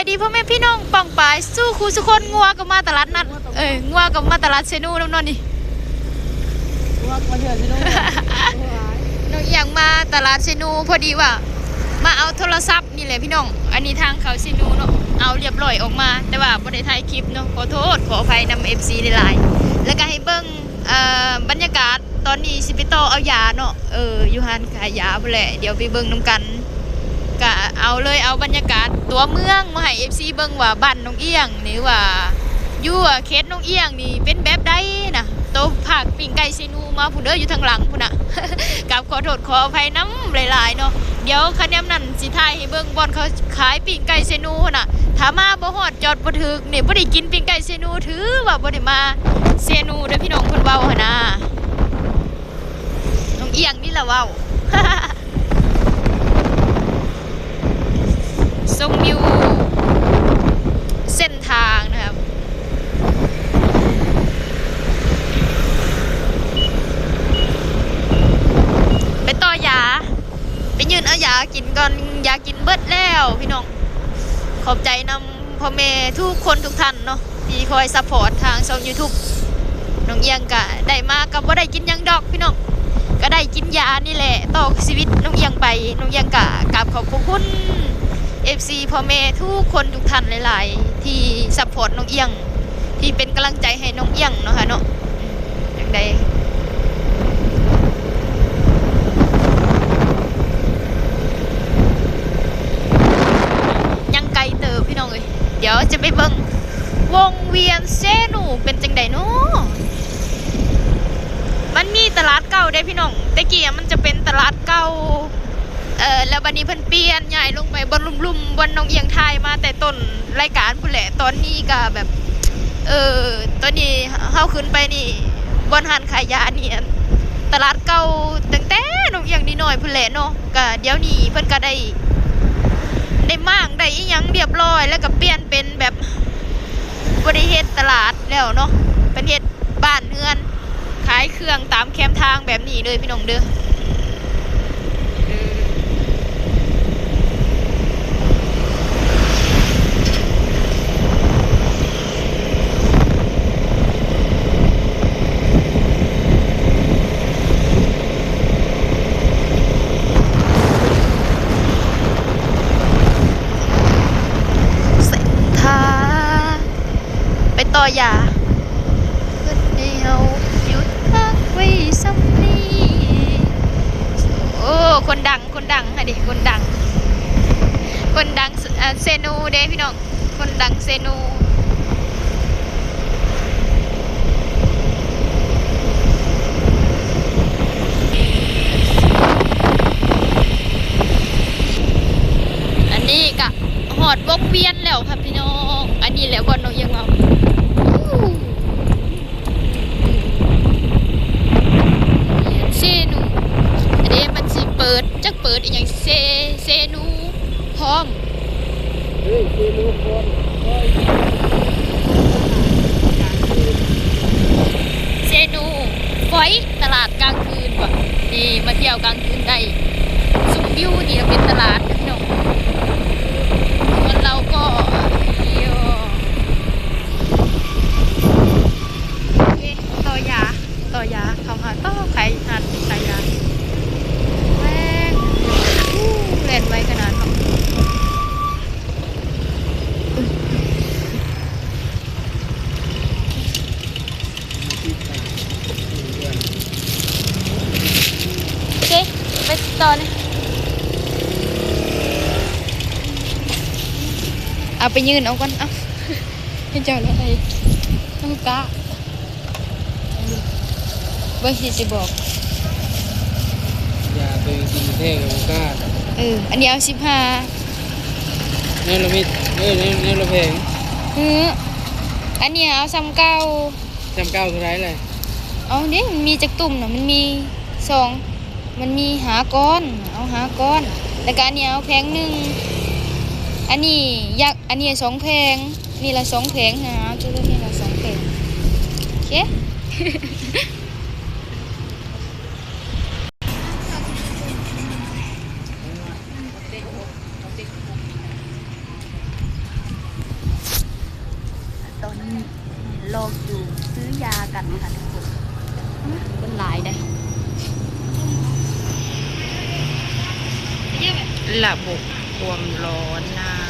ສະບາຍດີພໍ່ແມ່ພີ່ນ້ອງປ້ອງປາຍສູ່ຄູ່ສູ່ຄົນ. ງົວກໍມາຕະຫຼາດນັດ ເອີຍ ງົວກໍມາຕະຫຼາດເຊນູນຳເນາະນີ້. ງົວກໍມາເທື່ອເຊນູ. ນ້ອງອຽງມາຕະຫຼາດເຊນູ ພໍດີວ່າມາເອົາໂທລະສັບນີ້ແຫຼະພີ່ນ້ອງ. ອັນນີ້ທາງເຂົ້າເຊນູເນາະ ເອົາລຽບລ້ອຍອອກມາ ແຕ່ວ່າບໍ່ໄດ້ຖ່າຍຄລິບເນາະ ຂໍໂທດຂໍອະໄພນຳເອັຟຊີຫຼາຍໆ. ແລ້ວກໍໃຫ້ເບິ່ງ ເອີ ບັນຍາກາດ ຕອນນີ້ຊິໄປຕໍ່ເອົາຢາເນາະ ເອີ ຢູ່ຮ້ານຂາຍຢາພຸ້ນແຫຼະ ດຽວໄປເບິ່ງນຳກັນ. ກະເອົາເລີຍ ເອົາບັນຍາກາດຕົວເມືອງມາໃຫ້ເອັຟຊີເບິ່ງວ່າບ້ານນ້ອງອຽງ ຫຼືວ່າຢູ່ເຂດນ້ອງອຽງນີ້ເປັນແບບໃດນະ. ໂຕພາກປີ້ງໄກ່ເຊນູມາພຸ້ນເດີ ຢູ່ທາງຫຼັງພຸ້ນນະ. ກັບຂໍໂທດຂໍອະໄພນຳຫຼາຍໆເນາະ. ດຽວຄັນຍາມນັ້ນຊິຖ່າຍໃຫ້ເບິ່ງບ່ອນເຂົາຂາຍປີ້ງໄກ່ເຊນູຫັ້ນນະ. ຖ້າມາບໍ່ຮອດ ຈອດບໍ່ຖືກນີ້ ບໍ່ໄດ້ກິນປີ້ງໄກ່ເຊນູ ຖືວ່າບໍ່ໄດ້ມາເຊນູເດີພີ່ນ້ອງ ເພິ່ນເວົ້າຫັ້ນນາ. ນ້ອງອຽງນີ້ລະເວົ້າ. ຊົມວິວເສັ້ນທາງນະຄັບ ໄປຕໍ່ຢາ ໄປຍື່ນເອົາຢາກິນກ່ອນ ຢາກິນເບິດແລ້ວພີ່ນ້ອງ. ຂອບໃຈນຳພໍ່ແມ່ທຸກຄົນທຸກທ່ານເນາະ ທີ່ຄອຍຊັບພອດທາງຊ່ອງຢູທູບນ້ອງອຽງ. ກະໄດ້ມາກໍບໍ່ໄດ້ກິນຫຍັງດອກພີ່ນ້ອງ ກໍໄດ້ກິນຢານີ້ແຫຼະ ຕໍ່ຊີວິດນ້ອງອຽງໄປ. ນ້ອງອຽງກະກາບຂອບພະຄຸນເອັຟຊີພໍ່ແມ່ທຸກຄົນທຸກທ່ານຫຼາຍໆ ທີ່ຊັບພອດນ້ອງອຽງ ທີ່ເປັນກຳລັງໃຈໃຫ້ນ້ອງອຽງເນາະຄ່ະເນາະ. ຈັ່ງໃດ ຍັງໄກເຕີບພີ່ນ້ອງເອີຍ. ດຽວຈະໄປເບິ່ງວົງວຽນເຊນູເປັນຈັ່ງໃດເນາະ. ມັນມີຕະຫຼາດເກົ່າເດ້ພີ່ນ້ອງ ແຕ່ກີ້ມັນຈະເປັນຕະຫຼາດເກົ່າ ເອີ ແລ້ວບັດນີ້ເພິ່ນປ່ຽນຍ້າຍລົງໄປບ່ອນລຸ່ມໆ ບ່ອນນ້ອງອຽງຖ່າຍມາແຕ່ຕົ້ນລາຍການພຸ້ນແຫຼະ. ຕອນນີ້ກະແບບ ເອີ ຕອນນີ້ເຮົາຂຶ້ນໄປນີ້ ບ່ອນຮ້ານຂາຍຢານີ້ ຕະຫຼາດເກົ່າຕັ້ງແຕ່ນ້ອງອຽງນ້ອຍໆພຸ້ນແຫຼະເນາະ. ກະດຽວນີ້ເພິ່ນກະໄດ້ ໄດ້ມ້າງໄດ້ອີ່ຫຍັງລຽບລ້ອຍ ແລ້ວກະປ່ຽນເປັນແບບ ບໍ່ໄດ້ເຮັດຕະຫຼາດແລ້ວເນາະ ເພິ່ນເຮັດບ້ານເຮືອນ ຂາຍເຄື່ອງຕາມແຄມທາງແບບນີ້ເລີຍພີ່ນ້ອງເດີ. ເສັ້ນທາງ ໄປຕໍ່ຢາ ເພິ່ນໃຫ້ເຮົາຢຸດພັກໄວ້ສ່ຳນີ້. ໂອ້ ຄົນດັງ ຄົນດັງຫັ້ນເດ ຄົນດັງ ຄົນດັງ ເຊນູເດ້ພີ່ນ້ອງ ຄົນດັງເຊນູ. ອັນນີ້ກະຮອດວົງວຽນແລ້ວຄ່ະພີ່ນ້ອງ. ອັນນີ້ແຫຼະບ່ອນນ້ອງອຽງເວົ້າ ເຊນູ. ອັນນີ້ມັນຊິເປີດ ຈັກເປີດອີ່ຫຍັງ ເຊ ເຊນູພ້ອມ ເອີ ເຊນູພ້ອມ ເຊນູຟອຍ ຕະຫຼາດກາງຄືນວ່າ. ນີ້ມາທ່ຽວກາງຄືນໄດ້ ຊົມວິວນີ້ເປັນຕະຫຼາດເດີພີ່ນ້ອງ. ສ່ວນເຮົາກໍ ໂອເຄ ຕໍ່ຢາ ຕໍ່ຢາ ເຂົ້າຫາຕໍ່ຂາຍ ຮ້ານຂາຍຢາ. ແລ່ນ ອູ້ ແລ່ນໄວຂະໜາດເນາະ. ໂອເຄ ໄປຕໍ່ນີ້ ເອົາໄປຍື່ນເອົາກ່ອນ ເອົາ ໃຫ້ເຈົ້າແລ້ວໄອ້ ນ້ອງກະ ເບິ່ງຊິ ຊິບອກ ຢາໂຕຈິງແທ້ກໍບໍ່ກ້າ. ເອີ ອັນນີ້ເອົາສິບຫ້າ ແນວລະມິດ ເອີ ແນວ ແນວລະແພງ. ເອີ ອັນນີ້ເອົາສ່ຳເກົ່າ. ສ່ຳເກົ່າເທົ່າໃດລະ? ເອົາເດ້ ມັນມີຈັກຕຸ່ມນະ? ມັນມີສອງ ມັນມີຫ້າກ້ອນ ເອົາຫ້າກ້ອນ. ແລ້ວກະອັນນີ້ເອົາແຜງໜຶ່ງ. ອັນນີ້ຢາກ ອັນນີ້ສອງແຜງ ນີ້ລະສອງແຜງນະ ຈຸດນີ້ລະສອງແຜງ. ໂອເຄ. ເ ອອກຢູ່ຊື້ຢາກັນເນາະ ທຸກຄົນ. ຄົນຫຼາຍເດ້. ລະບົບຄວາມຮ້ອນນະ